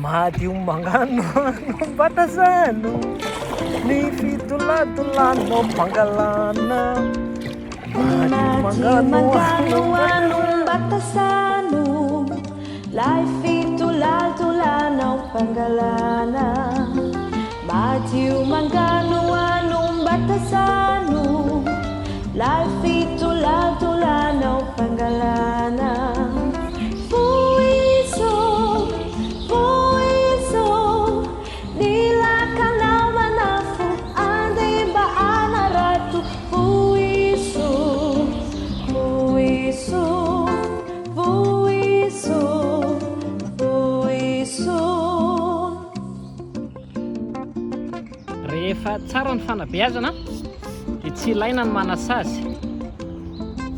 Madio mangano no mbatazano ny fitolatolano pangalana. Madio mangano ano mbatasano lay fitolatolano pangalana. Madio mangano ano mbatasano lay fitolatolano pangalana. Voizo, voizo, nilakanao manafo andeha mba anarato. Voizo, voizo, voizo, voizo. Rehefa tsara ny fanabeazana dia tsy ilaina ny manasazy.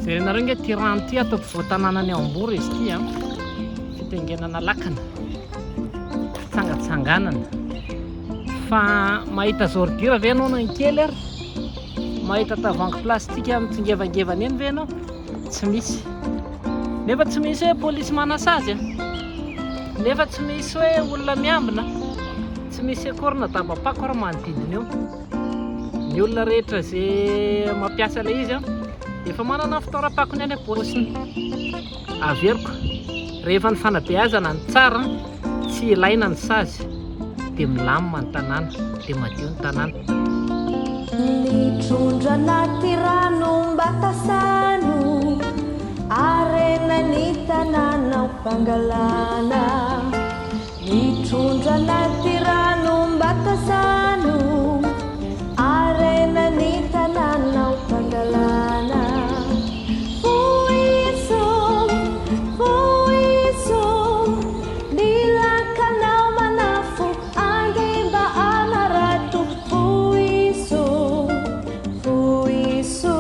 Jerenareo nge ity rano ity ato ampovoan-tanànan'i Hambourg izy ity an. Fitaingenana lakana, fitsangatsanganana. Fa mahita ordure ve ianao na ny kely ary? Mahita tavoahangy plastika mitsingevangevana eny ve ianao? Tsy misy. Nefa tsy misy hoe polisy manasazy an. Nefa tsy misy hoe olona miambina. Tsy misy akory na dabam-pako ary manodidina eo. Ny olona rehetra izay mampiasa ilay izy an, dia efa manana ny fitoeram-pakony any am-paosiny. Averiko, rehefa ny fanabeazana no tsara, tsy ilaina ny sazy, dia milamina ny tanàna, dia madio ny tanàna. Ny trondro anaty rano mba tasano, harena ny tanàna ho fangalana. Ny trondro anaty rano mba tazano, harena ny tanàna ho fangalana. Vohizo, vohizo, ny lakanao manafo, andeha mba hanarato. Vohizo, vohizo.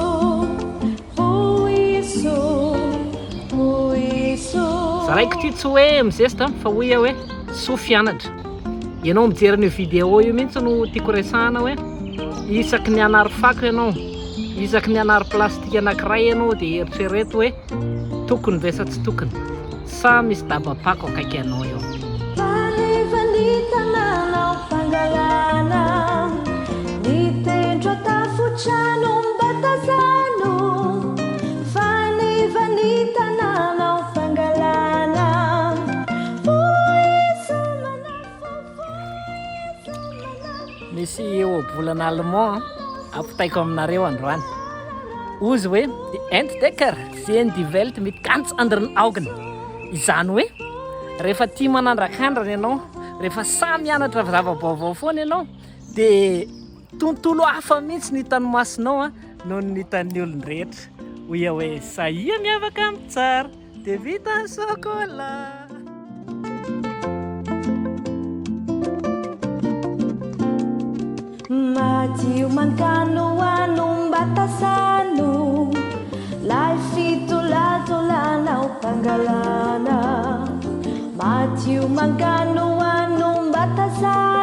Zaraiko ity tsy hoe mizesta fa hoy aho hoe soa fianatra. Ianao mijery an'io vidéo io mihitsy no tiako resahana hoe isaky ny hanary fako ianao, isaky ny hanary plastique anankiray ianao dia eritrereto hoe tokony ve sa tsy tokony. Sa misy dabam-pako akaiky anao eo? Faneva ny tanàna ho fangalana Ny tendro an-tafontrano mba tazano Faneva ny tanàna ho fangalana Vohizo manafo, vohizo manafo. Misy ohabolana allemand ampitaiko aminareo androany. Hozy hoe, Die Entdecker sehen die Welt mit ganz anderen Augen. Izany hoe, rehefa tia manandrakandrana ianao, rehefa sahy mianatra zava-baovao foana ianao, dia tontolo hafa mihitsy ny hitan'ny masonao noho ny hitan'ny olon-drehetra. Hoy aho hoe, sahia miavaka amin'ny tsara, dia vita ny chocolat. Madio mankanoano mba tasano Lay fitolatolana ho mpangalana Madio mankanoano mba tasano.